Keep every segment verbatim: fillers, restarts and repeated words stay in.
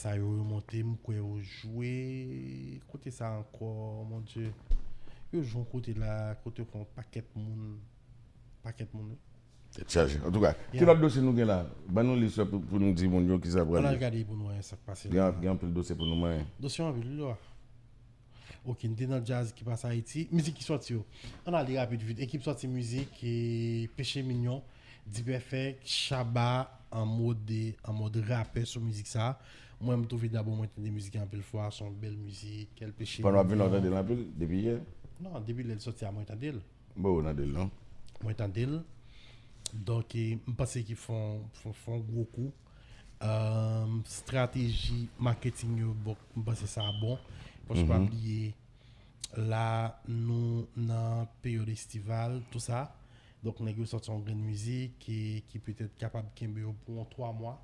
sa yo, yo monte, m kwè yo jwe, kote sa ankò, mon Dieu. Yo jwe yon kote la, kote yo fè yon pakèt moun, pakèt moun, wi. Tèt chaje. Antouka, ki lòt dosye nou gen la? Ban nou lis la pou, pou nou di moun yo kisa pral. Ann al gade pou nou wè sa k pase la. Gen anpil dosye pou nou manyen. Dosye anpil, wi, lwa. Ok, n te nan djaz ki pase Ayiti. Mizik ki sòti yo. Ann ale rapid vit. Ekip sòti mizik, e, Peche Minyon, D-Perfect, Shabba an mòd, an mòd rapè sou mizik sa. Mwen, m twouve dabò mwen tande mizik la anpil fwa, se yon bèl mizik, Kèl Peche Minyon. Pandan w ap vin la w tande l anpil, depi yè? Non, depi lè l sòti a, mwen tande l. Bon, ou tande l, non? Mwen tande l. Donk, e, m panse ki fè yon, fè yon, fè yon gwo kou. Ehm, strateji maketing yo, bon, m panse sa bon. Paske pa bliye, la, nou nan peryòd estival, tou sa. Donk, nèg yo sòti yon grenn mizik ki, ki petèt kapab kenbe yo pou yon twa mwa.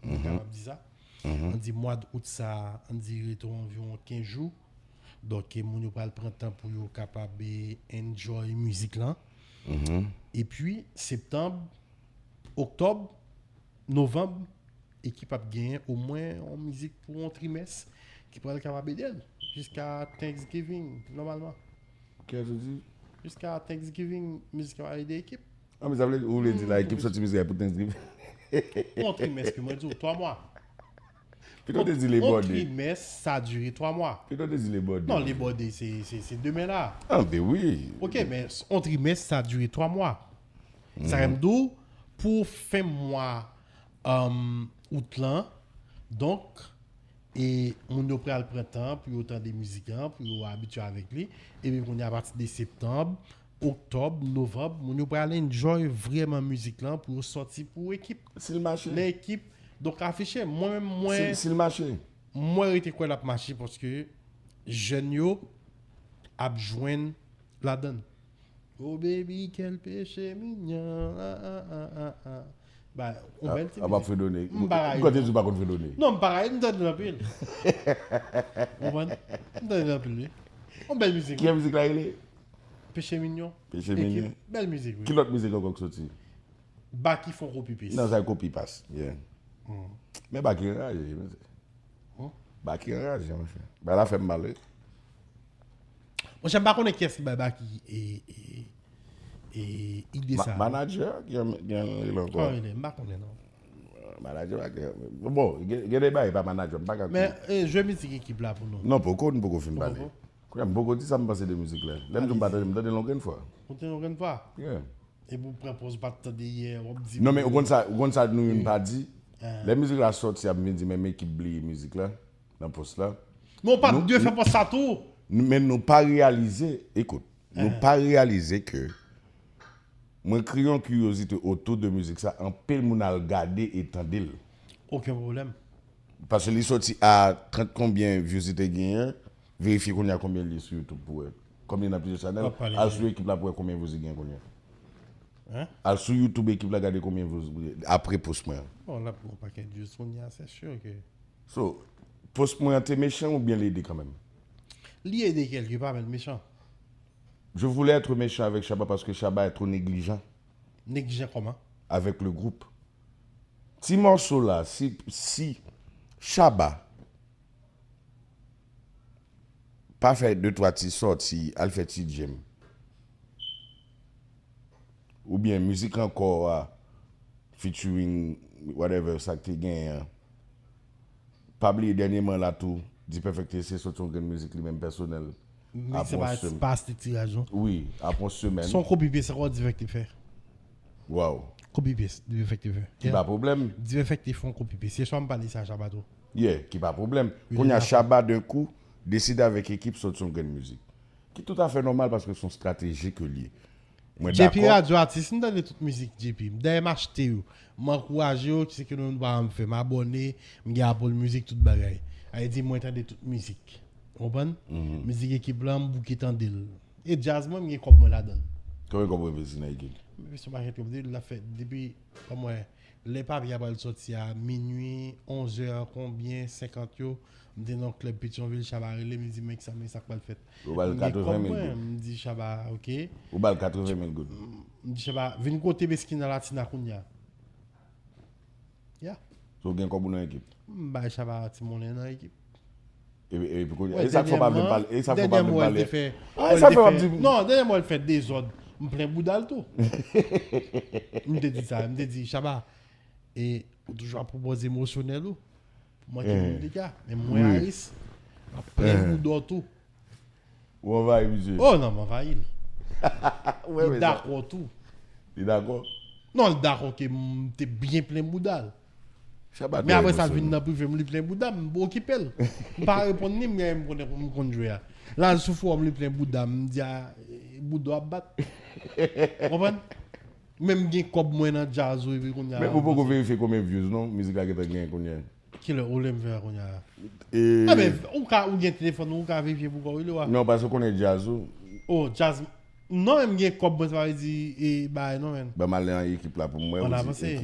Nou kapab di sa. Ann di mwa d out sa, ann di rete anviwon kenz jou. Donk, e, moun yo pral pran tan pou yo kapab, e, enjoy mizik lan. Epi, septanm, oktòb, novanm, ekip ap genyen omwen yon mizik pou yon trimès ki pral kapab ede l jiska Thanksgiving, nòmalman. Kiyès ou di? Jiska Thanksgiving, mizik lan ap ede ekip. Ah, men sa vle, ou vle di la, ekip sòti mizik la pou Thanksgiving? Pou yon trimès, ke mwen di w, twa mwa. Pito te di Labor Day. Yon trimès, sa dire twa mwa. Pito te di Labor Day. Non, Labor Day, se, se, se demen la. Ah, ben wi. Ok, men yon trimès, sa dire twa mwa. Sa vle di w, pou fen mwa, um, out lan, donk, e moun yo pral pran tan pou yo tande mizik lan, pou yo abitye avèk li. Epi kounye a, apati de septanm, oktòb, novanm, moun yo pral enjoy vrèman mizik lan pou yo sòti pou ekip. Si l mache. Lè ekip, donk afiche, mwen menm, mwen. Si, si l mache. Mwen rete kwè l ap mache paske jèn yo ap jwenn ladan l. Oh baby, quel péché mignon. Ah, ah, ah, ah, ah. Ba, yon bèl ti mizik. Ap fredone. M pa rayi. Ou konn di ou pa konn fredone. Non, m pa rayi, m tande l anpil. Ou konprann? M tande l anpil, wi. Yon bèl mizik. Kiyè mizik la rele? Péché mignon. Péché mignon. Bèl mizik, wi. Ki lòt mizik ankò k soti? Baky fè yon kopi pes. Non, sa e kopi pas. Yeah. Men Baky anraje, mesye. Baky anraje, monchè. Bagay la fè m mal, wi. Monchè, m pa konnen kiyès ki bay Baky e, e, e, ide sa. Manager ki gen rele ankò. Kòman rele? M pa konnen, non. Manager pa gen. Bon, gen, gen de bagay pa manager, m pa ka. Men, e, jwe mizik ekip la pou nou. Non, poko, nou poko fin pale. Poko. Kounye a, m poko di sa m panse de mizik la. Lè m di m pa tande, m tande l yon grenn fwa. Ou tande l yon grenn fwa? Yeah. Epi w pran pòz ou pa t tande yè, w ap di. Non, men ou konn sa, ou konn sa nou youn pa di? Lè mizik la sòti, y ap vin di, men ekip bliye mizik la, nan pòs la. Men w pa t dwe fè pòs sa tou. Men nou pa reyalize, ekout, nou pa reyalize ke mwen kreye yon kiryozite otou de mizik sa, anpil moun al gade e tande l. Okenn pwoblèm. Paske li sòti a trant konbyen views li te genyen, verifye kounye a konbyen li ye sou YouTube pou wè. Kòm li nan plizyè chanèl, al sou ekip la pou wè konbyen views li genyen kounye a. Al sou YouTube ekip la gade konbyen views li gen apre post mwen an. Bon, l ap gen yon pakèt views kounye a, c'est sûr que. So, post mwen an te mechan oubyen li ede kanmenm? Li ede kèlke pa, men l mechan. Je voulais être méchant avec Shabba parce que Shabba est trop négligent. Négligent comment? Avec le groupe. Ti mòso la, si, si Shabba pa fè de twa ti sòti, al fè ti djem. Oubyen mizik ankò a, featuring whatever, sa k te genyen an. Pa bliye dènyèman la tou, D-Perfect te eseye sòti yon grenn mizik li menm pèsonèl. Mizik sa pa, pa striktire a, non? Wi, apre yon semèn. Se yon kopi pes ankò D-Perfect te fè. Wow. Kopi pes D-Perfect te fè. Ki pa pwoblèm. D-Perfect te fè yon kopi pes. Yè swa m pale sa Shabba tou. Yeah, ki pa pwoblèm. Kounye a Shabba d'un coup deside avèk ekip sòti yon grenn mizik. Ki toutafè nòmal paske se yon strateji ke l ye. Mwen dakò. J P radyo atis, m tande tout mizik J P. Dayè m achte yo. M ankouraje yo, se ke nou pa m fè. M abòne, m gen Apple Music, tout bagay. Sa vle di mwen tande tout mizik. Ou konprann? Mizik ekip lan, m bouke tande l. E djaz mwen, m gen kòb mwen ladan l. Konbyen kòb ou envesti nan ekip? M envesti yon pakèt kòb, depi l ap fè, depi, ban mwen, lè papye a pral sòti a minui, onzè, konbyen, senkant yo, m te nan yon klèb Petyonvil, Shabba rele m, li di, men sa, men sa k pral fèt. Ou ba l katreven mil goud. M di Shabba, ok. Ou ba l katreven mil goud. M di Shabba, vin kote Meskina Latina kounye a. Ya. Ou gen kòb ou nan ekip? M bay Shabba ti monnen nan ekip. E sa fè w pa vle pale. E sa fè w pa vle pale. Ah, e sa fè w ap di. Non, dènyèman, l fè dezòd. M plen bouda l tou. M te di sa. M te di, Shabba, e ou toujou ap pwopoze emosyonèl ou. Manke moun dega. Men mwen, Aris, m ap plen bouda w tou. Ou anvayi misye? Oh non, m anvayi l. Li dakò tou. Li dakò? Non, li dakò ke m te byen plen bouda l. Men apre sa, l vin nan prive m, li plen bouda m, m pa okipe l. M pa reponn li, m genyen m konnen m konn jwe a. La, l sou fowòm, li plen bouda m, m di a, bouda w ap bat. Konprann? Men m gen kòb mwen nan djaz ou, epi kounye a. Men ou poko verifye konbyen views non mizik la gentan genyen kounye a. Kilè ou lè m fè a kounye a? Enben, ou ka, ou gen telefòn ou, ou ka verifye pou kò w, wi, Lewa. Non, paske ou konnen djaz ou. Oh, djaz. Non, men m gen kòb mwen, sa pa vle di e bagay non, men. Ban m ale nan ekip la pou m wè. Ann avanse.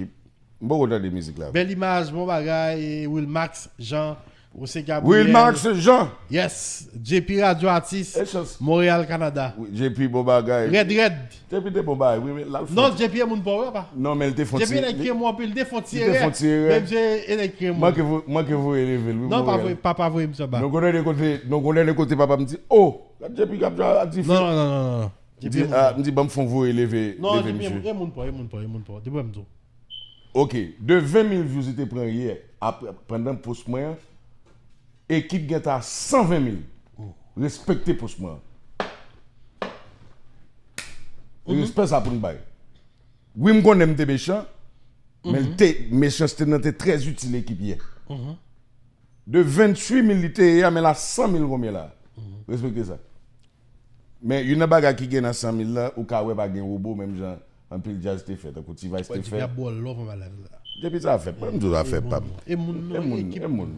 M poko tande mizik la. Bèl imaj, bon bagay, Wilmax Jean, José Gabriel. Wilmax Jean. Yes, J P Radio Artist, Montréal, Canada. J P, bon bagay. Rèd, rèd. J P te bon bagay, wi, men l al fè. Non, J P e moun pa w, papa. Non, men l te fè yon ti. J P e nèg kremon anpil, li te fè yon ti erè. Li te fè yon ti erè. Menm jan e nèg kremon. Manke vo-, manke voye leve l, wi. Non, pa voye, papa voye m sa ba. Nou konnen de kote, nou konnen de kote papa m di, oh, gad J P k ap jwe a dife. Non, non, non, non, non. M di, ah, m di, ban m fè yon voye leve, leve misye. Non, J P e moun pa w, e moun pa w, e moun pa w. Depi m di w. Ok, de ven mil views li te pran yè, apre, pandan post mwen an, ekip gentan a san ven mil. Respekte post mwen an. E respè sa pou n bay. Wi, m konnen m te mechan, men l te, mechanste nan te trè itil ekip yè. De venntuit mil li te ye a, men la san mil konbyen la? Respekte sa. Men youn nan bagay ki gen nan san mil la, ou ka wè pa gen wobo, menm jan anpil djaz te fè, tankou T-Vice te fè. Depi sa fèt, pa m di w sa fèt, pa m. E moun, e moun, e moun.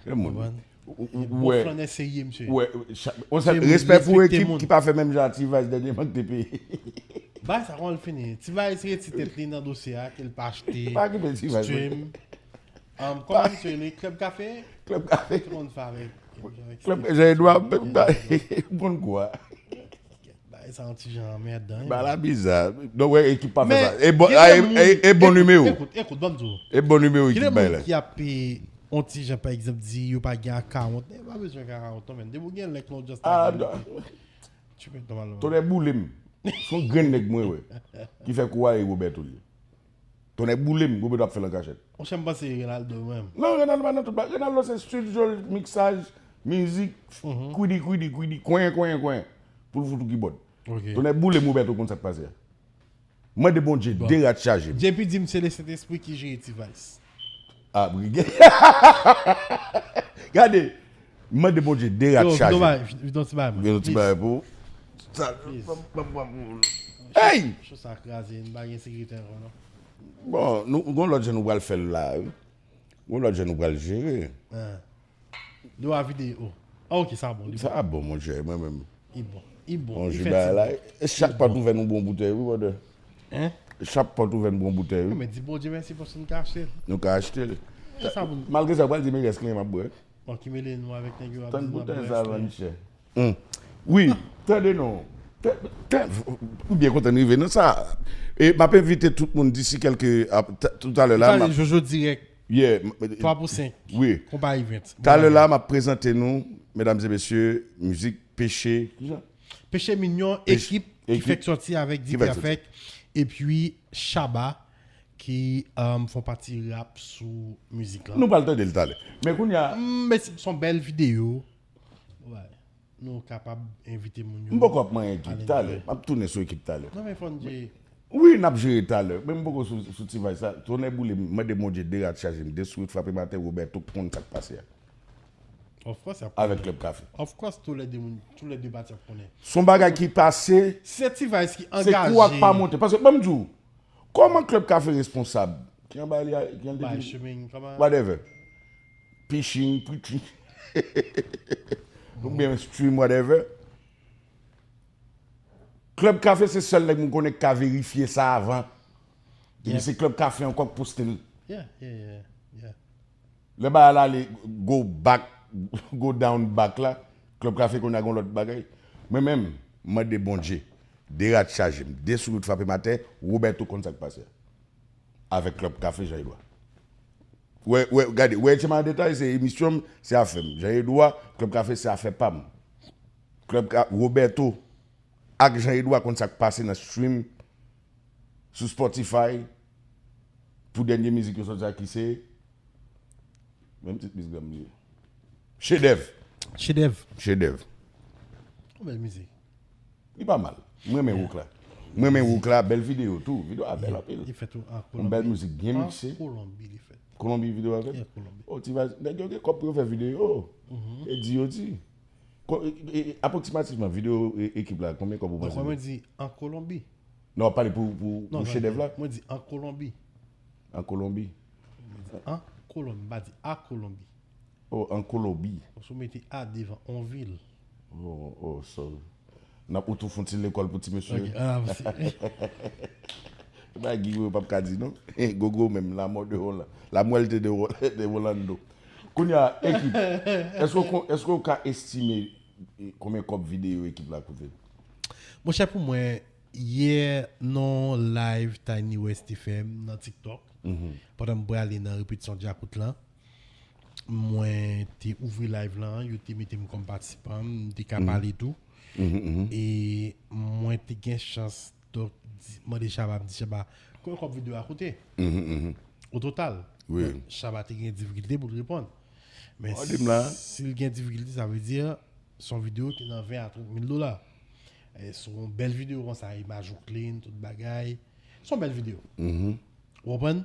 E moun. Ou wè, ou wè, respè pou ekip ki pa fè menm jan a T-Vice dènyèman ki te peye. Bagay sa kòman l fini? T-Vice reti tèt li nan dosye a, ke l pa achte stream. Kòman misye rele? Club Café? Club Café. Tout moun fè avèk. Club Jean Edouard, bon kwa. Bagay sa yon ti jan anmèdan. Bagay la biza. Donk, wè, ekip pa fè sa. E bon, e bon nimewo. Ekout, ekout, ban m di w. E bon nimewo ekip bay la. Ki ap yon ti jan, pa egzanp, di yo pa gen akawont. Yo pa bezwen gen akawont non, men. Depi w gen link non, just like. Tonè boule m. Se yon grenn nèg mwen wè. Ki fè kou a e Roberto li. Tonnè boule m, Roberto ap fè l an kachèt. Monchè, m panse Renaldo menm. Non, Renaldo pa nan tout bagay. Renaldo se studio, miksaj, mizik, kwidi, kwidi, kwidi, kwen, kwen, kwen. Pou l fout ou kibòd. Tonnè boule m, Roberto konn sa k pase a. Mande Bondye de rat chaje m. J P di m se Lesentespri ki jere T-Vice. Ah, brigè. Gade, mande Bondye de rat chaje m. Vin yon ti bagay pou. Hey! Cho sa kraze, n pa gen sekirite ankò non. Bon, nou gon lòt jan nou pral fè l la wi. Gon lòt jan nou pral jere. Dwa videyo. Ah, ok, sa bon. Sa bon, monchè, mwen menm. Li bon. Li bon. Li fè ti. E chak pòt ouvè nou bon boutèy wi, brother. Hein? Chak pòt ouvè nou bon boutèy wi. Men di Bondye mèsi paske nou ka achte l. Nou ka achte l. Malgre sa, ou pral di men rès li m ap bwè. Bon, ki mele nou avèk nèg yo ap di nou ap bwè. Tann boutèy sa vann chè. Wi, tande non. M byen kontan n rive nan sa. E m ap envite tout moun disi kèlke, talè la. Jojo dirèk. Yeah. twa pou senk. Wi. Konpa Event. Talè la, m ap prezante nou, medam e mesye, mizik Peche. Kijan? Peche Mignon, ekip ki fèk sòti avèk D P Afèk, epi Shabba, ki fè pati rap sou mizik la. Nou pral tande l talè. Men kounye a. Men se yon bèl videyo. Nou kapab envite moun yo. M poko ap manyen ekip talè. M ap tounen sou ekip talè. Non, men fò n jere. Wi, n ap jere talè. Men m poko sou, sou T-Vice sa. Tonnè boule m, mande Bondye de rat chaje m, de sourit frape m atè, Roberto konn sa k pase a. Of course, y ap. Avèk Club Café. Of course, tou lè de moun, tou lè de pati ap konnen. Se yon bagay ki pase. Si se T-Vice ki angaje. Se kou a k pa monte. Paske, ban m di w, kòman Club Café responsab? Ki anba li a, ki anba li? Whatever. Pitching, pitching. Oubyen stream, whatever. Club Café se sèl nèg m konnen k ka verifye sa avan. Depi se Club Café ankò k poste l. Lè bagay la ale go back, go down back la, Club Café konnen gon lòt bagay. Mwen menm, m mande Bondye, de rat chaje m, de sourit frape m atè, Roberto konn sa k pase. Avèk Club Café, Jean Edouard. Wè, wè, gade, wè, Etye Mayo Detay, se emisyon m, se afè m. Jean Edouard, Club Café, se afè pa m. Club Ca- Roberto, ak Jean Edouard konn sa k pase nan stream, sou Spotify, pou dènye mizik yo sòti a ki se, menm tit Miss Glam li ye. Chedèv. Chedèv. Chedèv. Yon bèl mizik. Li pa mal. Mwen renmen wouk la. Mwen renmen wouk la, bèl videyo tou. Videyo a bèl anpil. Li fèt an Yon bèl mizik byen mikse. Kolonbi li fèt. Kolonbi videyo a fèt? Yeah, Kolonbi. Oh, ti va, nèg yo gen kòb pou yo fè videyo. E di yo di. Ko- e- e- Apwoksimativman, videyo e- ekip la, konbyen kòb ou Donk panse? mwen di an Kolonbi. Non, w ap pale pou, pou, Non, pou chedèv la? Mwen di an Kolonbi. An Kolonbi. Mwen di an Kolonbi, m pa di a Kolonbi. Oh, an Kolonbi. Ou sou mete a devan on vil. Oh, oh, sorry. N ap ou tou fon ti lekòl pou ti mesye. Ok, an avanse. Ba Guy yo p ap ka di non. Gogo menm, la mort de Hollande. La muerte de, Hol- de Rolando. Kounye a, ekip, èske w kon- èske w ka estime eh, konbyen kòb videyo ekip la koute? Monchè, pou mwen, yè nan live Tiny West te fè m nan TikTok, pandan m prale nan repetisyon Djakout lan, mwen te ouvri live lan, yo te mete m kòm patisipan, m te ka pale tou. E mwen te gen chans, donk, di- mande Shabba, m di Shabba, konbyen kòb videyo a koute? O total. Wi. Donk, Shabba te gen difikilte pou l reponn. Men Mande m la. Si l gen difikilte, sa vle di se yon videyo ki nan ven a trant mil dola. E se yon bèl videyo konsa, imaj ou clean, tout bagay. Se yon bèl videyo. Ou konprann?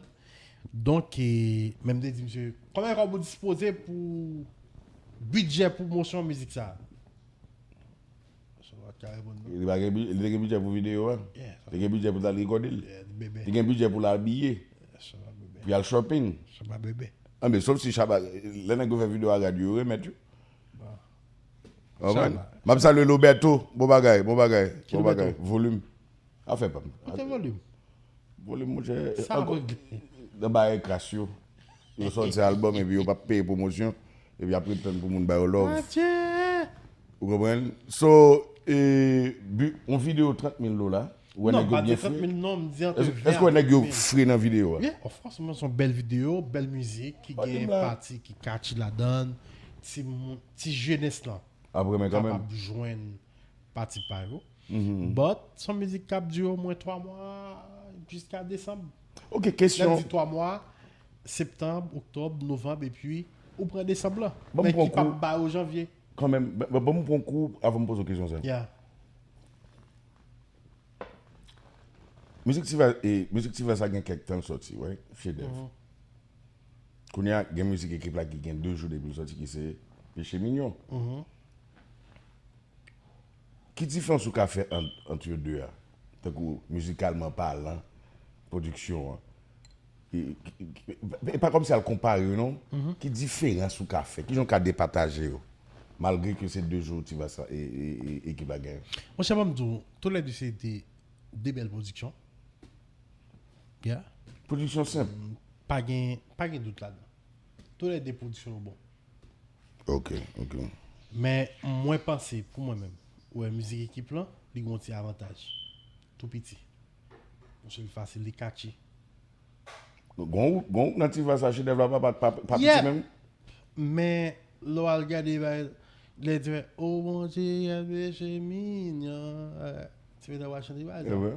Donk, e, men m te di misye, konbyen kòb ou dispoze pou bidjè pwomosyon mizik sa? Shabba pa t ka reponn non. Li pa gen bi- li te gen bidjè pou videyo a? Li te gen bidjè pou l al rekòde l? Li gen bidjè pou l abiye? Pou y al shopping? Shabba bebe. Anben, sof si Shabba, lè nèg yo fè videyo a rad yo, yo remèt yo. Konprann? M ap salye Loberto, bon bagay, bon bagay, bon bagay. Volim. Afè pa m. Kote volim? Volim, monchè. Sa regle. Nan bagay kras yo. Yo sòti albòm epi yo p ap peye pwomosyon. Epi apre tann pou moun ba yo love. Ou konprann? So, e, bi- yon videyo trant mil dola. Ou wè nèg yo byen fre? Non, m di ant Èske w wè nèg yo fre nan videyo a? Yeah, of course, mwen se yon bèl videyo, bèl mizik ki gen pati ki catchy ladan, ti moun, ti jenès lan ap renmen kanmenm. Kapab jwenn pati pa yo. But se yon mizik k ap dire omwen twa mwa jiska desanm. Ok, kesyon. Lè m di twa mwa, septanm, oktòb, novanm, epi ou pran desanm lan. Men ki p ap ba yo janvye. Kanmenm, ban m pran kou avan m poze w kesyon sa. Yeah. Mizik Tivas, e, mizik Tivas sa gen kèk tan l sòti, right? Chedèv. Kounye a, gen mizik ekip la ki gen de jou depi l sòti, ki se Peche Minyon. Ki diferans ou ka fè ant, ant yo de a? Tankou mizikalman palan, pwodiksyon an. E, e, e, e pa kòmsi al konpare yo non. Ki diferans ou ka fè? Kijan w ka depataje yo? Malgre ke se de jou Tivas e, e, e, ekip la genyen. Monchè, ban m di w, toulède se de, de bèl pwodiksyon. Yeah. Pwodiksyon senp. Pa gen, pa gen dout ladan. Toulède pwodiksyon yo bon. Ok, ok. Men mwen panse, pou mwen menm, ou wè mizik ekip lan, li gen yon ti avantaj. Tou piti. Monchè, li fasil, li catchy. Gon, gon nan Tivas sa, chedèv la pa, pa, pa, pa piti menm. Men lè w al gade, lè di, o Bondye, Peche Minyon. Ti medam w al chante bagay sa.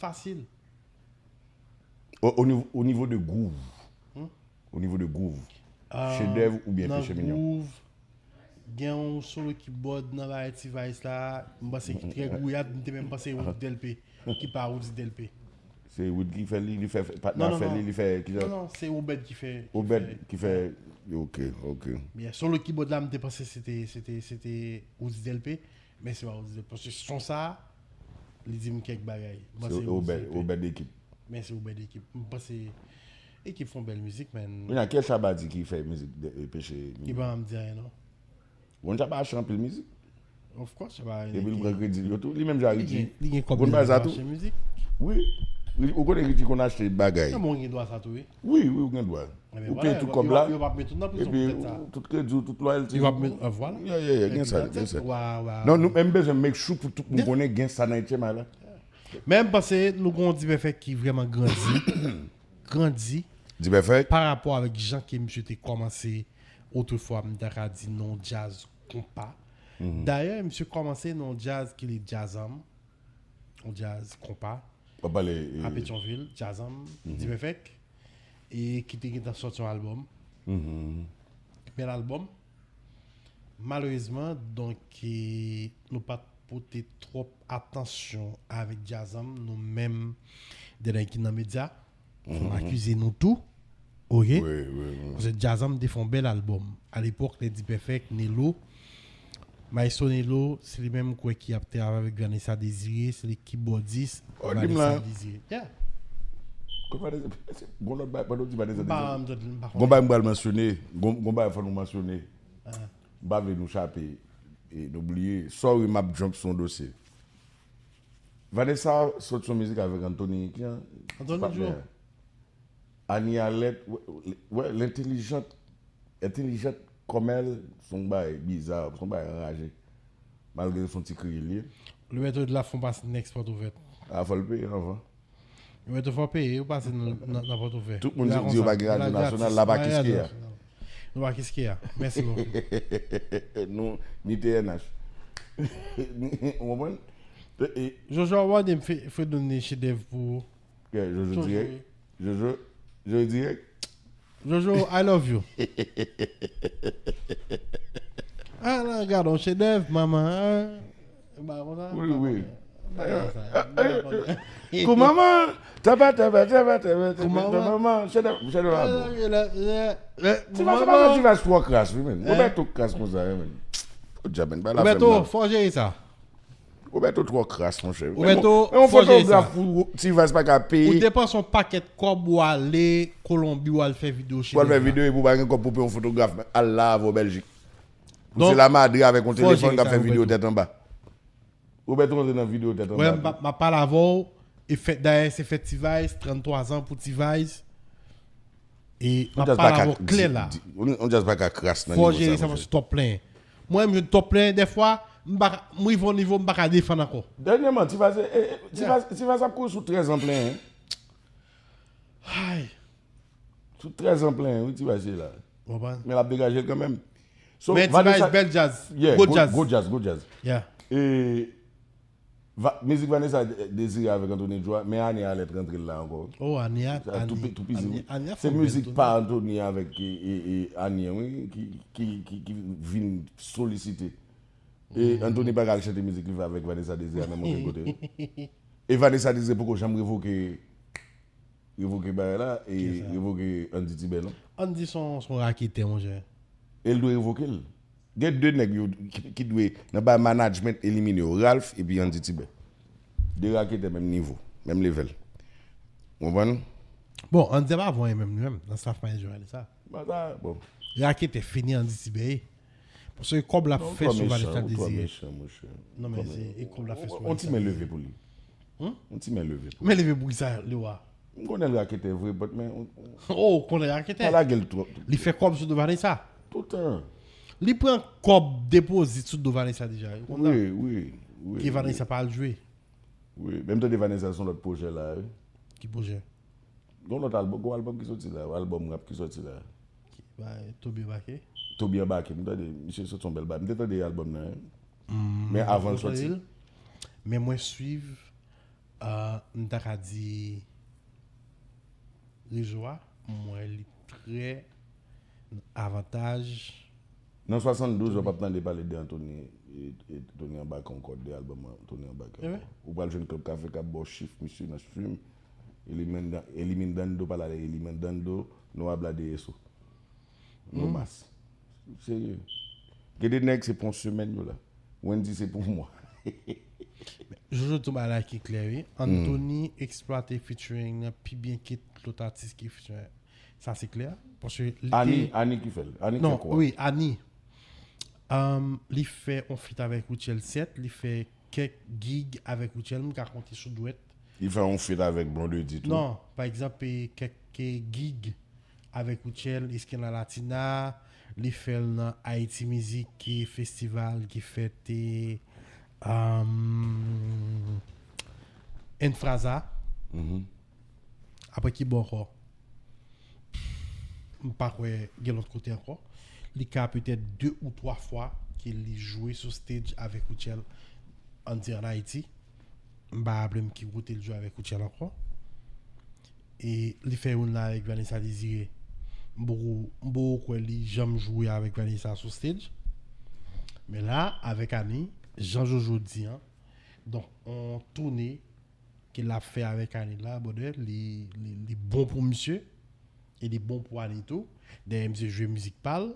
Fasil. O, o nivo, o nivo de gwouv. O nivo de gwouv. Chedèv oubyen Peche Minyon? Gen yon solo kibòd nan bagay Tivas la, m panse ki trè gouyad, m te menm panse Roody Delpé, ki pa Roody Delpé. Se Wood ki fè li, li fè patnè a fè li, li fè kijan? Non, non, se Obed ki fè. Obed ki fè, ok, ok. Byen, solo kibòd la, m te panse se te, se te, se te Roody Delpé, men se pa Roody Delpé. Paske son sa, li di m kèk bagay. M panse Roody Delpé. Obed ekip. Men se Obed ekip. M panse ekip fè yon bèl mizik, men. Kounye a, kiyès Shabba di ki fè mizik Peche Minyon? Li pa janm di anyen, non. Bon, Shabba achte anpil mizik. Of course, Shabba. Epi l pran kredi yo tou. Li menm jan Richie. Li gen kòb li achte mizik. Wi. Ou konnen Richie konn achte bagay. Nan bon, gen dwa sa tou, wi. Wi, wi, ou gen dwa. Ou peye tout kòb la. Epi tout kredi ou, tout loyalty. Yo p ap met tout nan prizon pou tèt sa. Yeah, yeah, yeah, gen sa, gen sa. Non, nou menm bezwen make sure pou tout moun konnen gen sa nan H M I la. Men m panse nou gen yon Dipèfèk ki vrèman grandi. Grandi. Dipèfèk? Pa rapò avèk jan ke misye te kòmanse otrefwa, m ta ka di nan djaz konpa. Dayè, misye kòmanse nan djaz ki li djazanm, yon djaz konpa, W ap pale a Petyonvil, djazanm, Dipèfèk, e ki te gentan sòti yon albòm. Bèl albòm. Malerezman, donk, e, nou pa t pote twòp atansyon avèk djazanm, nou menm, de nèg ki nan medya, fò n akize nou tou. Ok? Wi, wi, wi. Paske djazanm te fè yon bèl albòm. A lepòk, lè Dipèfèk, Nelo, Maestro Nelo, se li menm kwè ki ap travay avèk Vanessa Désiré, se li kibòdis Oh, di m la. Vanessa Désiré. Yeah. Kote Vanessa? Gon lòt bagay, pandan w di Vanessa M pa, Désiré. m, m pa Gon bagay m pral mansyone. Gon gon bagay fò nou mansyone. Ah. M pa vle nou chape e nou bliye. Sorry, m ap jump sou yon dosye. Vanessa sot sou mizik avèk Anthony, ki an? Anthony Patnè. Joe. Anie Alerte, wè, wè, lentelijant, entelijant kòmèl, se yon bagay biza, se yon bagay anraje. Malgre se yon ti kreyòl li ye. Louberto de la fon pas next pòt ouvèt. A fò l peye anvan. Louberto fò peye, ou pase nan nan- nan pòt ouvèt. Tout moun di yo pa gen radyo nasyonal, la pa Kiskeya. Nou pa Kiskeya. Mèsi, Lou. Nou, ni T N H. Ou konprann? E, e, Jojo, wade m fè fè donne chedèv pou yeah, Jojo dirèk. Jojo, Jojo dirèk. Jojo, I love you. Ah, la, gade yon chedèv, manman. Ba konsa. Wi, wi. Kou manman, taba, taba, taba, taba, taba, Kou manman. Manman, chedèv, chedèv la bon. Ti va, se pa Manman. Ti va twò kras, wi, men. Ou bè tou kras konsa, wi, men. O djab, men, ba la Ou bè fè tou, mal. Fò jere sa. Ou bè tou twò kras, monchè. Ou bè tou, Yon fò jere sa. Fotograf pou Ti va pa ka Ou peye. Depanse yon pakèt kòb ou ale Kolonbi, ou al fè videyo chedèv. Pou al fè videyo epi ou pa gen kòb pou peye yon fotograf, al la avè w Bèljik. Pou Donk, se la madre avèk yon fò telefòn jere k ap sa, fè ou bè videyo tou. Tèt anba. Ou bè tou antre nan videyo Tèt Wè, anba. m pa- m ap pale avè w. E fèt, dayè, se fèt T-Vice, tranntwa zan pou T-Vice. E m On ap jazz pale pa avè w ka klè di- la. di- on- on jazz pa ka kras nan Fò nivo jere sa, sa, monchè. paske twòp plenyen. Mwen, m jwenn twòp plenyen, dèfwa, m pa ka- m rive yon nivo, m pa ka defann ankò. Dènyèman, Ti va se, e, e, Ti va, Ti va sa ap kouri sou trèz an plenyen. Ay. Sou trèz an plenyen, wi, Ti va se la. Ou konprann? Men l ap degaje l kanmenm. So, Men Ti Vanessa- Vice, bèl djaz. Yeah, Gwo gwo- djaz. Gwo djaz, gwo djaz. Yeah. E va, mizik Vanessa Désiré avèk Anthony Joe, men Anie Alerte rantre l la ankò. Oh, Anie a, Sa tou Anie, pi- tou pizi, Anie, wi. Anie a Se fè bèl mizik tou. Pa Anthony avèk e, e, e Anie, wi, ki, ki, ki, ki vin solisite. E Anthony pa ka al chante mizik li avèk Vanessa Désiré a menm okenn kote. E Vanessa Désiré poko janm revoke, revoke bagay la, e Kisa? Revoke Andy Tibè, non? Andy son, son raketè, monchè. E l dwe revoke l. Gen de nèg yo ki, ki dwe, nan bay management, elimine yo. Ralph epi Andy Tibè. De raketè menm nivo, menm level. Ou konprann? Bon, Andy pa voye menm li menm, nan staff manager li sa. Ba sa, bon. Raketè fini Andy Tibè. Paske kòb la Non, fè ou twò sou Vanessa mechan, ou twò Désiré. mechan, monchè. Non, men se e kòb la fè sou On ti men Vanessa leve pou li. Hmm? On ti men leve pou li. Men leve pou ki sa, Lewa? M konnen l raketè vre, but men, Oh, ou konnen raketè. Pa lage l twòp. Li fè kòb sou do Vanessa. Toutan. Li pran kòb depozit sou do Vanessa deja. Ou konn sa? Wi, wi, wi. Ki Vanessa pa al jwe. Wi, menm tande Vanessa son lòt pwojè la, wi. Ki pwojè? Gon lòt albòm, gon albòm ki soti la, albòm rap ki soti la. Ba, Toby Baké. Toby Baké, m tande, misye soti yon bèl bagay. M te tande albòm nan, wi. Men avan l soti. Men mwen swiv, euh, m ta ka di, rezo a, mwen li trè avantaj. Nan swasanndouz, w p ap tande pale de Anthony, e, e, Tony Anbake ankò, de albòm Tony Anbake ankò. Ou pral jwenn Club Café k ap ba w chif, misye nan stream. Elimin Dando, pale ale Elimin Dando, nou ap la de Eso. Nou mas. Serye. Gen de nèg se pou yon semèn yo la. Wendy se pou mwa. Jojo tou bagay la ki klè, wi. Anthony eksplwate featuring nan pi byen ke lòt atis ki featuring. Sa se klè. Paske li Ani, te Ani ki fè l. Ani Non, fè kwa? Wi, Ani. Um, li fè on feat avèk Rutshelle Sèt, li fè kèk gig avèk Rutshelle, m ka konte sou dwèt. Li fè yon feat avèk Blondedy tou. Non, pa egzanp, e, kèk, e, gig avèk Rutshelle, Esquina Latina, li fè l nan Haiti Music, ki festival ki fèt, e, um, Enfraza. Mhm. Apre ki bò ankò? M pa kwè gen lòt kote ankò. Li ka petèt de ou twa fwa ke li jwe sou stage avèk Rutshelle, ann di ann Ayiti. M pa raple m ki kote l jwe avèk Rutshelle ankò. E li fè youn la avèk Vanessa Désiré. M poko, m poko kwè li janm jwe avèk Vanessa sou stage. Men la, avèk Annie, jan Jojo di an, donk, on toune ke l ap fè avèk Annie la, brother, li, li, li bon pou misye, e li bon pou Annie tou. Dayè, misye jwe mizik pa l,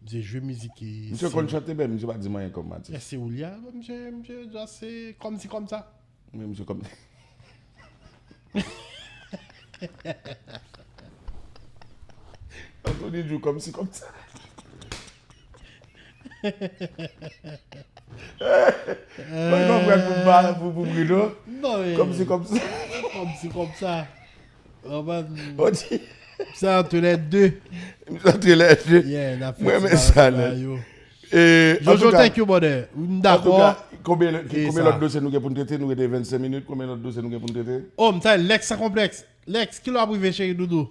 misye jwe mizik e Misye konn chante, men misye pa di m anyen kòm atis. Yes, se ou li a, misye, misye just se kòmsi kòmsa. Men misye kòm Anthony Djou kòmsi kòmsa. Mwen konprann pou ba pou pou Bruno. Non, men Kòmsi kòmsa. Kòmsi kòmsa. Anban, On di sa antre lè de. Misye antre lè de. Yeah, n ap fè Mwen ti men bagay sa la nèt. Yo. E, Jojo, antouka, thank you, brother. M dakò. Antouka, konbyen, E konbyen sa. Lòt dosye nou gen pou n trete? Nou rete vennsenk minit. Konbyen lòt dosye nou gen pou n trete? Oh, m ta Lex san konplèks. Lex, kilè w ap rive, cheri doudou?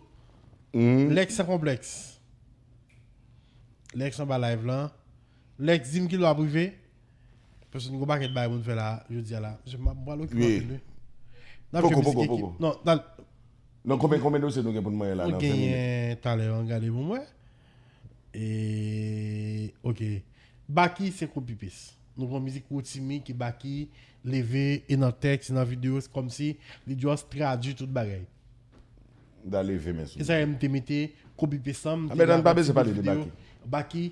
Hmm. Lex san konplèks. Lex anba live lan. Lex, di m kilè w ap rive. Paske n gon pakèt bagay pou n fè la, jodi a la. Mesye, m ap pral okipe Wi. Anpil, wi. N ap jwe Poko, mizik poko, ekip. Poko. Non, nan Non, konbyen, konbyen dosye nou gen pou n manyen la Nou nan ven minit? Genyen talè, an gade pou mwen. E, ok. Baky se copy paste. Nou gon mizik Rotimi ke Baky leve e nan tèks, e nan videyo, se kòmsi li just tradui tout bagay. Da leve men sou E sa m te mete copy paste an, m te Anben, ann pa bezwen pale de videyo. Baky. Baky,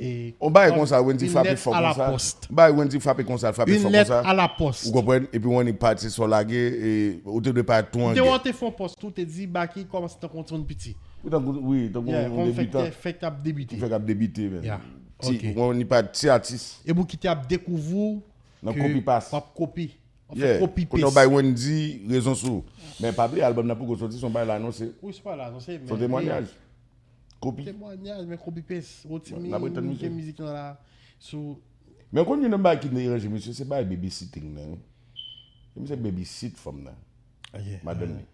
e, On bagay konsa, Wendy frape fò konsa. On bagay Wendy frape konsa, frape fò konsa. Une lettre à la poste. Ou konprann? Epi Wendy pati sou lage, e, ou te dwe pa tou ange. Devan te fè yon pòs tou, te di Baky kòmanse tankou yon timoun piti. Wi, tankou, wi, tankou Yeah, yon kòm fèk debitan. Te, fèk t ap debite. Fèk ap debite, men. Yeah, Ti, ok. Wendy pa ti atis. E pou ki te ap dekouvri w Nan ke kopi pas. W ap kopi. W ap fè Yeah. copy Kounye a w paste. Bay Wendy rezon sou. Men pa bliye, albòm nan poko soti, se yon bagay l anonse. Wi, se pa l anonse, Se yon men temwanyaj. Kopi. Temwanyaj, men copy paste. Rotimi N ap retann misye. Gen mizik lan la sou Men konn youn nan bagay ki deranje misye, se bagay babysitting nan, wi. Misye babysit fanm nan. Ah, yeah. Madanm li.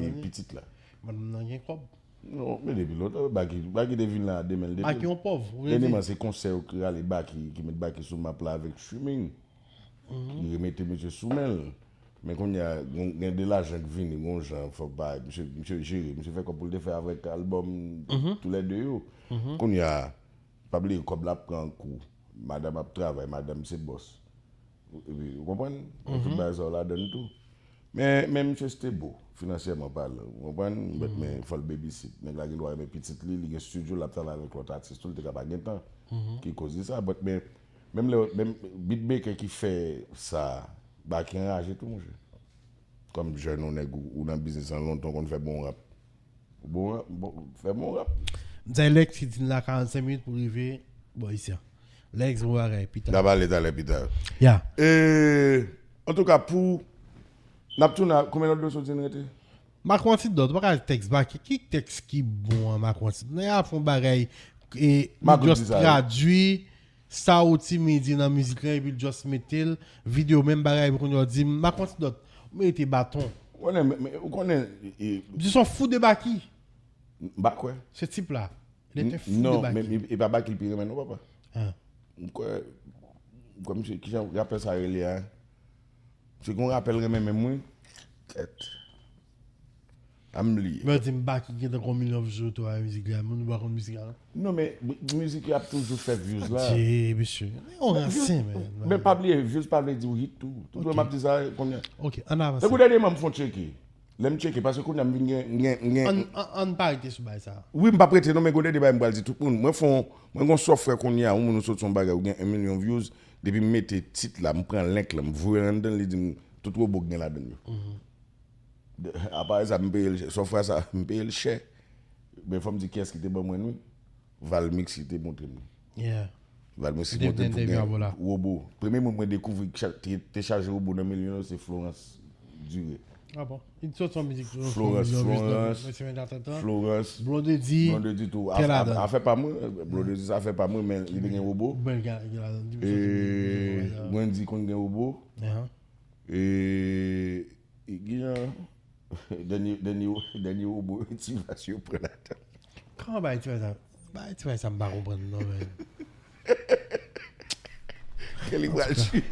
E pitit la. Madanm nan gen kòb. Non, men depi lontan, Baky, Baky te vin la, de men l depi. Baky yon pòv, ou vle di. Dènyèman, se konsè yo ki rale Baky, ki met Baky sou map la avèk streaming. Ki remete misye sou men l. Men kounye a, gen, gen de lajan k vini, gon jan, fòk pa, misye, misye jere, misye fè kòb pou l te fè avèk albòm toulède yo. Kounye a, pa bliye, kòb la ap pran kou. Madanm ap travay, madanm se bòs. Epi, ou konprann? Tout bagay sa yo ladann tou. Men, men misye stable, finansyèman palan, ou konprann? But, men, fò l babysit. Nèg la gen dwa renmen pitit li, li gen studio, l ap travay avèk lòt atis tou, li te ka pa gen tan. Ki koz li sa? But, men, menm lè, menm beatmaker ki fè sa, Baky anraje tou, monchè. Kòm jèn, ou nèg, ou, ou nan biznis lan lontan, ou konn fè bon rap. Bon, bon, fè bon rap. M di Lex ki di n la karannsenk minit pou rive bò isi a. Lex, bon bagay, pita. N a pale talè pita. Ya. E, antouka, pou, n ap tounen a, konbyen lòt dosye w di n rete? Mak yon ti dòt, ou pa ka tèks ba, ki, ki tèks ki bon an, mak yon ti dòt? Nèg ap fè yon bagay, e, Mak ou just di sa, wi. Tradui, sa Rotimi di nan mizik la, epi l just mete l, videyo menm bagay, epi kounye a w di m, Mak yon ti dòt, ou merite baton. Ou konnen, men, men, ou konnen, e, Di son fou de Baky. M pa kwè. Se tip la. Li te fou de Baky. Non, men e, e pa Baky l pi renmen non, papa. Ah. M kwè, m kwè misye, kijan rapè sa rele a? Misye gon rapè l renmen menm, wi. Kèt. A m bliye. Mwen di m Baky gentan gon milyon views sou retou a mizik la, moun yo pa konn mizik la, non? Non, men mi-, mizik yo ap toujou fè views la. Adye, mesye. Yon rasen, men. Men pa bliye, views pa vle di w hit tou. Tout lè m ap di sa, kounye a. Ok, ann avanse. Tankou dènyèman m fè yon tcheke. Lè m tcheke, paske kounye a m vin gen, m gen, m gen Ann, ann, ann pa rete sou bagay sa. Wi, m p ap rete non, men gon de bagay m pral di tout moun. Mwen fè yon, mwen gon software kounye a, yon moun ou sot yon bagay, ou gen yon milyon views, depi m mete tit la, m pran link la, m voye l anndan l, li di m tout wobo k gen ladann yo. De, aparèy sa, m peye l chè, software sa, m peye l chè. Men fò m di kiyès ki te ban mwen l, wi. Valmix ki te montre m li. Yeah. Valmix ki montre m pou gen wobo. Premye moun mwen dekouvri ki cha-, te, te chaje wobo nan milyon yo, se Florence Duré. Ah bon? Li te sot yon mizik tou, Florence, Florence, Florence. Blondedy, Blondedy tou. Afè pa mwen, Blondedy sa afè pa mwen, men li te gen wobo. E, Wendy konn gen wobo. E, e, gen, dènye, dènye, dènye wobo, ti vas yo pran ladan. Kòman bagay ti bagay sa? Bagay ti bagay sa m pa konprann non men. Kelly pral chwi.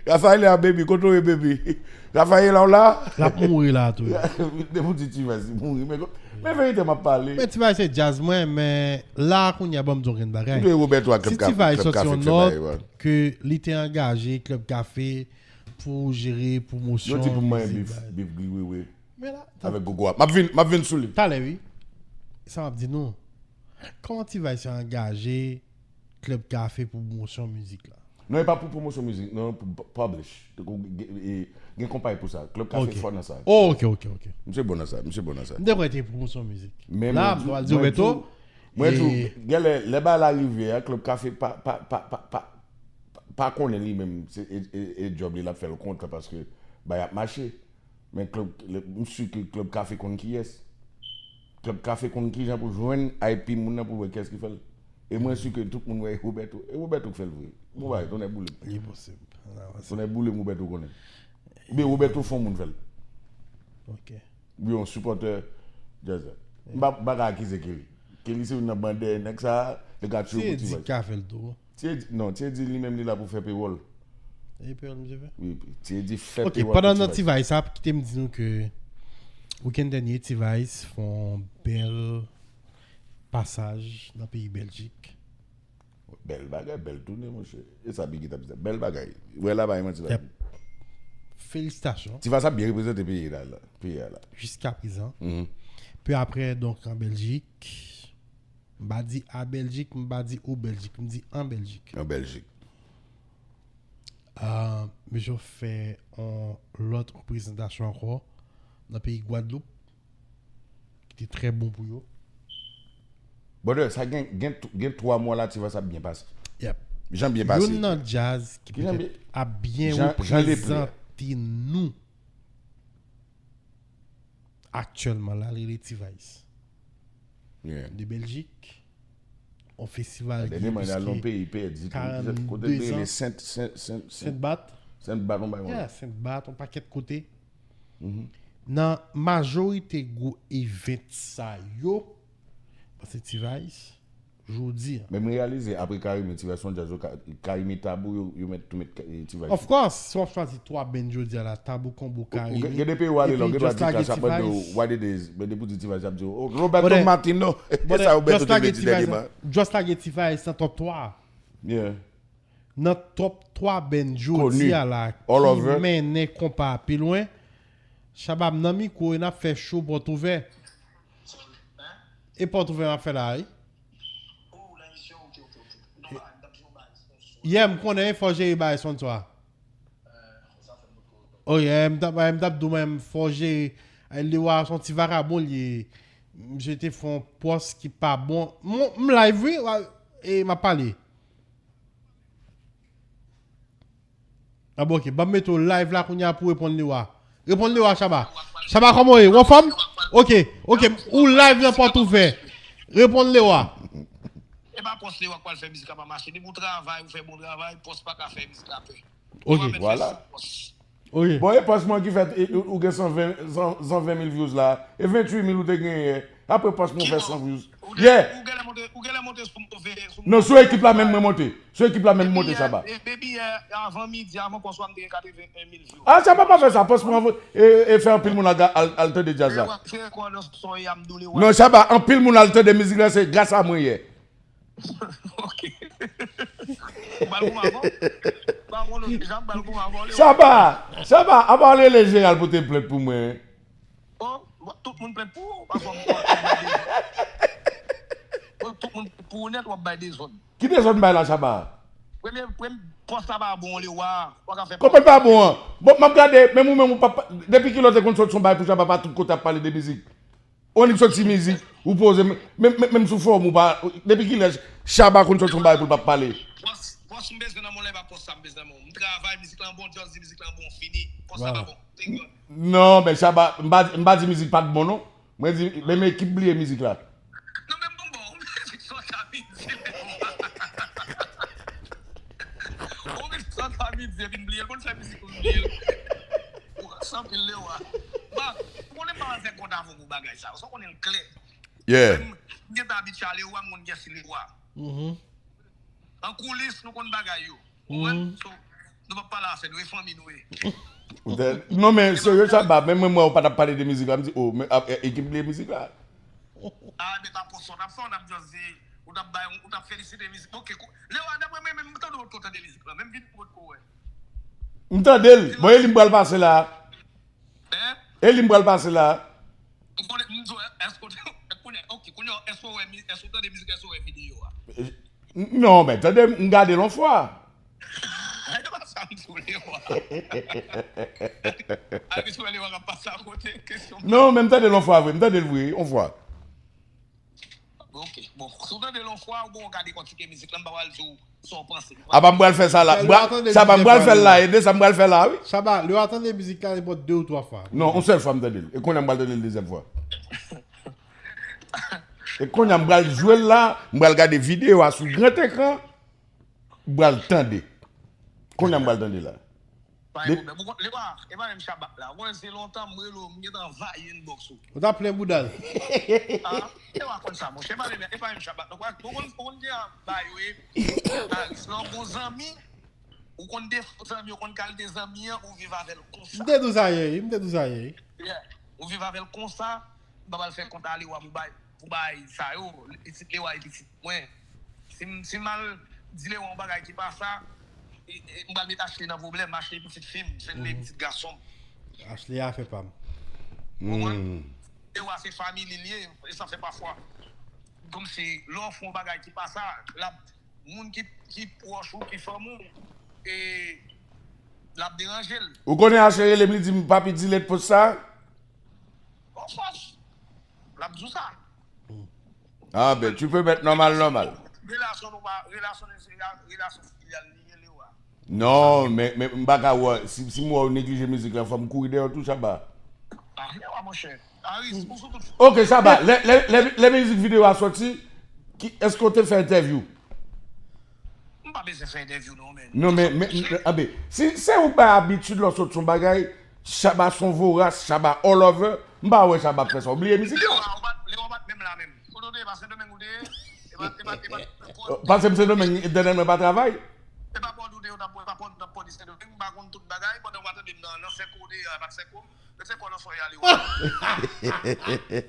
Rafael a baby, kote w ye baby? Rafael ou la? L ap mouri la tou. Depi w di T-Vice li mouri men men verite m ap pale. Men T-Vice se djaz mwen men la kounye a ban m di w yon grenn bagay. Mwen Roberto a Si Club T-Vice Club soti Café yon fè bagay nòt wè. Ke li te angaje Club Café pou jere pwomosyon. Yo di pou mwen bif bif gri wi wi. Avèk Gogo ap. M ap vin m ap vin sou li. Talè wi. Sa m ap di nou. Kòman T-Vice angaje Club Café pou pwomosyon mizik la? Non e pa pou pwomosyon mizik non pou publish. Gen konpay pou sa. Club Café fò nan sa. Oh ok ok ok. Misye bon nan sa. Misye bon nan sa. M te kwè te pwomosyon mizik. Men La mwen m di w- pral di w mwen di Beto. w- Genlè lè bagay la rive a Club Café pa pa pa pa pa pa konnen li menm se e e e djòb li l ap fè l kontan paske bay ap mache. Men Club m si ke Club Café konn kiyès. Club Café konn kijan pou jwenn I P moun nan pou wè kiyès ki fè l. E mwen si ke tout moun wè e Roberto. E Roberto k fè l vre. Bon bagay, tonnè boule. Li posib. Tonnè boule m Roberto konnen. Oubyen Roberto fè yon moun fè l. Ok. Wi yon sipòtè djaz la. M pa m pa ka akize Kelly. Kelly se youn nan bandè nèg sa a, li ka tchwe Se pou ti di vag. Ka fè l tou. Ti Edi, non, Ti Edi li menm li la pou fè pewòl. E pè misye fè? Wi, Ti Edi fè Ok, pewòl pandan pou nan ti T-Vice sa, kite m di nou ke weekend dènye T-Vice fè yon bèl pasaj nan peyi Bèljik. Bèl bagay, bèl tounen monchè. E sa Biggie t ap di. Bèl bagay. Wè la pa yon manti la. Yep. Felisitasyon. Ti Vice ap byen reprezante peyi la la. Peyi a la. Jiska prezan. Mhm. Pi apre, donk, an Bèljik, m pa di a Bèljik, m pa di o Bèljik, m di an Bèljik. An Bèljik. Ah, mesye fè yon lòt reprezantasyon ankò nan peyi Gwadloup ki te trè bon pou yo. Brother, sa gen gen gen twa mwa la Ti Vice ap byen pase. Yep. Jan byen pase. Youn nan djaz ki Ki jan petèt ap byen jan- jan le play. Reprezante nou aktyèlman la, li rele T-Vice. Yeah. De Bèljik, yon festival ki Dènye mwen al nan gen peyi pèdi kote karannde kote l rele zan. Sent Sent Sent Sent Sent Bat. Sent Bat yon bagay Yeah, konsa. Sent Bat, yon pakèt kote. Mhm. Nan majorite gwo event sa yo, paske T-Vice, jodi a. Men m reyalize apre Karime Ti Vice son djaz yo Ka- Karime Tabou yo yo mèt tou mèt Ka- Ti Vice. Of course, si w ap chwazi twa band jodi a la, Tabou, Konbo, Ou- ou- Karime. Gen de peyi w ale la ou Epi gen dwa just di lage kach ap mande T-Vice. w what it is. Men depi w di T Vice ap di w oh, Roberto Brother, Martino. E Brother, sa Roberto just te lage vle di T-Vice dènye nan- man. Just lage T-Vice nan top twa. Yeah. Nan top twa band Koni. jodi a la All ki over. Mennen konpa a pi lwen. Shabba m nan mikwo e n ap fè show pòt ouvè. E pòt ouvè m ap fè la wi. Yeah, m konnen fò jere bagay sonswa. Oh yeah, m t ap m t ap di w menm fò jere. Ay, Lewa se yon ti vakabon li ye. Misye te fè yon pòs ki pa bon. M live wi, e m ap pale. Ah bon, ok. Ban m mete w live la kounye a pou reponn Lewa. Reponn Lewa, Shabba. Shabba, kòman w ye? Ou anfòm? Ok, ok. Ou live nan pòt ouvè. Reponn Lewa. E pa pòs Lewa k pral fè mizik la pa mache. Depi w travay, ou fè bon travay, pòs pa ka fè mizik la pè. Ok. Lewa mèt fè Voilà. sou pòs. Ok. Bon, e pòs mwen ki fè e, ou ou gen san ven, san, san ven mil views la. E venntuit mil ou te genyen. Apre pòs mwen fè san views. Ou Yeah! ou genlè monte, ou genlè monte sou move. Sou Non, sou ekip la menm mwen monte. Sou ekip la menm monte Shabba. Depi yè, avan midi, avan pòs ou a m te gen katreven en mil views. Ah, Shabba pa fè sa. Pòs mwen e, e fè anpil moun al, al, al tande djaz la. Lewa, se kò nan son y ap dou Lewa. Non, Shabba, anpil moun al tande mizik la, se gras a mwen yè. Ok. Ou bal kouman avò? Ou pa konn deja, ou bal kouman avò, Lewa? Shabba, Shabba, apa w rele Jeral pou te plent pou mwen? Oh, tout moun plent pou ou, paske w ap bay dezòd. Bon, tout moun plent pou ou nèt, w ap bay dezòd. Ki dezòd m bay la, Shabba? Premye, premye pòs la pa bon, Lewa. Ou pa ka fè Kòman l pa bon an? Bon, m ap gade, menm ou menm ou pa, depi kilè w te konn sot son bay pou Shabba pa tout kote ap pale de mizik? Ou annik soti mizik, ou poze, men, men, men, menm sou fòm ou pa, depi kilè Shabba konn soti yon bagay pou l pa pale? Pòs, pòs m bezwen nan mwen la, e pa pòs sa m bezwen nan mwen. M travay, mizik lan bon, Jòs di mizik lan bon, fini. Pòs la pa bon. Take it. Non, men Shabba, m pa, m pa di mizik pa t bon, non. Mwen di, men, men ekip bliye mizik la. Non, men bon, bon, mizik sa ta vin di. Ou mizik sa ta vin di, vin bliye, l konn fè mizik, ou bliye. Ou san pil Lewa. Ba, ou konnen m pa fè kont avè w pou bagay sa. Ou sa konnen l klè. Yeah. M gentan abitye a Lewa, m konn kiyès ki Lewa. An koulis, nou konn bagay yo. Ou wè? So, nou p ap pale afè nou, e fanmi nou ye. Non, men serye, Shabba, menm mwen, mwen, ou pa t ap pale de mizik la, m di, oh, men ap- e- ekip li e mizik la. Ah, men ta pòs w t ap fè, w t ap just di, ou t ap bay, ou t ap felisite mizik. Ok, kou- Lewa, dapre mwen, menm m tande w t ko tande mizik la, menm videyo w t ko wè. M tande l. Bon, e li m pral pase la. Hein? E li m pral pase la. M konnen, m di w, èske w te, kounye, ok, kounye, èske w wè, mi- èske w tande mizik, èske w wè videyo a? Non, men tande, m gade l yon fwa. E pa sa m di w, Lewa. Avis wè Lewa k ap pase akote, kesyon. Non, men m tande l yon fwa vre, m tande l vre, yon fwa. Ok, bon, si w tande l yon fwa, ou bon, gade kòtike mizik la, m pa pral di w sa w panse. Apa m pral fè sa la. Lè w a tande Shabba, m mizik pral la, fè l la, Lewa. Ede sa, m pral fè l la, wi. Shabba, Lewa tande mizik la nenpòt de ou twa fwa. Non, yon sèl fwa m tande l. E kounye a m pral tande l dezyèm fwa. E kounye a m pral jwe l la, m pral gade videyo a sou gran ekran, m pral tande. Kounye a m pral tande la. Pa gen pwoblèm. Ou konn, Lewa, e pa menm Shabba la. Ou konnen se lontan m rele w, m gentan anvayi inbox ou. Ou ta plen bouda l. Ah, Lewa konn sa, monchè. E pa menm, e pa menm Shabba. Donk, ou konn, ou konn gen bagay yo ye. Aris, lè w gon zanmi, ou konn defo zanmi, ou konn kalite zanmi an, ou viv avè l konsa. M te di w sa yè, wi, m te di w sa yè, wi. Yeah. Ou viv avè l konsa, m pa pral fè kont a Lewa pou bay, pou bay sa yo, pitit Lewa e pitit mwen. Si m, si m al di Lewa yon bagay ki pa sa, e- e m pral met Ashley nan pwoblèm, Ashley pitit fi m, Zenley pitit gason m. Ashley a fè pa m. Ou konprann? Lewa se fanmi li l ye, e sa fè pafwa. Kòmsi, lè w fè yon bagay ki pa sa, l ap, moun ki, ki pwòch ou, ki fanmi w, e l ap deranje l. Ou konnen Ashley rele m, li di m, "Papi, delete post sa." Of course. L ap di w sa. Ah, ben, tu peux mettre normal, normal. Relasyon nou pa, relasyon nou se rela- relasyon filyal li ye, Lewa. Non, men, men m pa ka wè, si, si m wè w neglije mizik la, fò m kouri dèyè w tou, Shabba. Ah, Lewa, monchè. Aris, ou sou tout. Ok, Shabba, lè, lè, lè, lè mizik videyo a sòti, ki, èske w te fè entèvyou? M pa bezwen fè entèvyou, non, men. Non, men, men, men, anbe, si se ou bay abitid lè w sot sou bagay, Shabba son voras, Shabba all over, m pa wè Shabba ap fè sa. Ou bliye mizik yo? Lewa, ou pa, Lewa pa t menm la menm. Kote w te ye, pa Sendomeng ou te ye? E pa, e pa, e pa, Pase m Sendomeng, entènèt mwen pa travay. E pa Pòdou te ye, ou t ap, e pa Pòdou t ap Pòdou Sendomeng, m pa konn tout bagay, pandan w pa tande m nan, nan Senko ou te ye, e pa t Senko, men Senko nan soyè a Lewa.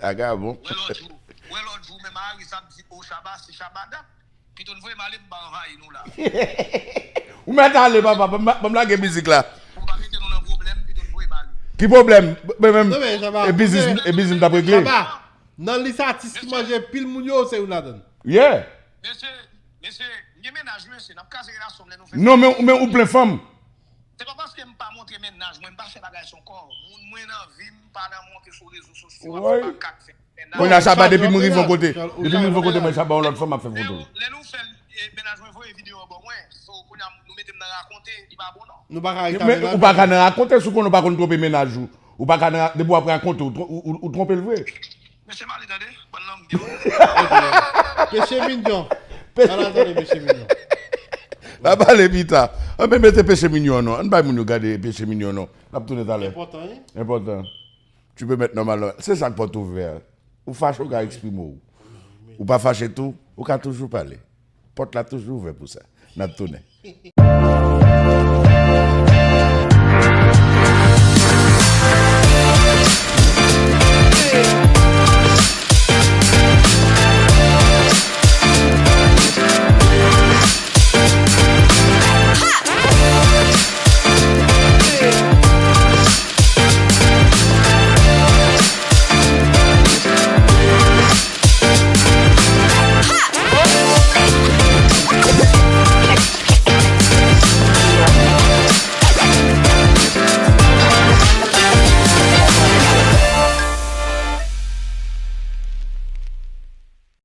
Aga bon. Wè lòt jou, wè lòt jou, menm Aris ap di, o Shabba, si Shabba dat, pito n voye m ale, m pa anvayi nou la. Ou mèt ale, papa, ban m, ban m lage mizik la. Pou m pa mete nou nan pwoblèm, pito n voye m ale. Ki pwoblèm? Men menm, Non, men, Shabba, e biznis, men- e biznis m t ap regle. Shabba, nan lis atis ki manje pil moun yo, se youn ladan. Yeah. Mesye, mesye, m gen mennaj, mesye, n ap kraze relasyon m lè nou fè. Non, men, men ou plen fanm. Se pa paske m pa montre mennaj mwen, m pa fè bagay sou kò. Moun mwen nan vi m pa nan montre sou rezo sosyo, Woy. M pa ka fè mennaj. Kounye a Shabba, depi m Ou rive yon chal- kote, ou chal- depi m rive yon kote, mwen Shabba yon lòt fanm ap fè Lè foto. ou- lè nou fè l, e, mennaj mwen voye videyo an ban mwen. So, kounye a nou mete m nan rakonte, li pa bon non. Nou pa ka Men reklame ou pa ka nan rakonte si w konnen w pa konn twonpe mennaj ou. Ou pa ka nan, depi w ap rakonte, ou tron- ou- ou- ou twonpe l vre. Mesye m ale tande, ban nan m gen. Peche Mignon. Ala tande Peche Mignon. N a pale pita. Ann mete Peche Mignon non. Ann bay moun yo gade Peche Mignon non. N ap tounen talè. Enpòtan, wi. Enpòtan. Tu peux mettre normal, normal. Se sa k pòt ouvè. Ou fache, ou ka eksprime w. Ou pa fache tou, ou ka toujou pale. Pòt la toujou ouvè pou sa. N ap tounen.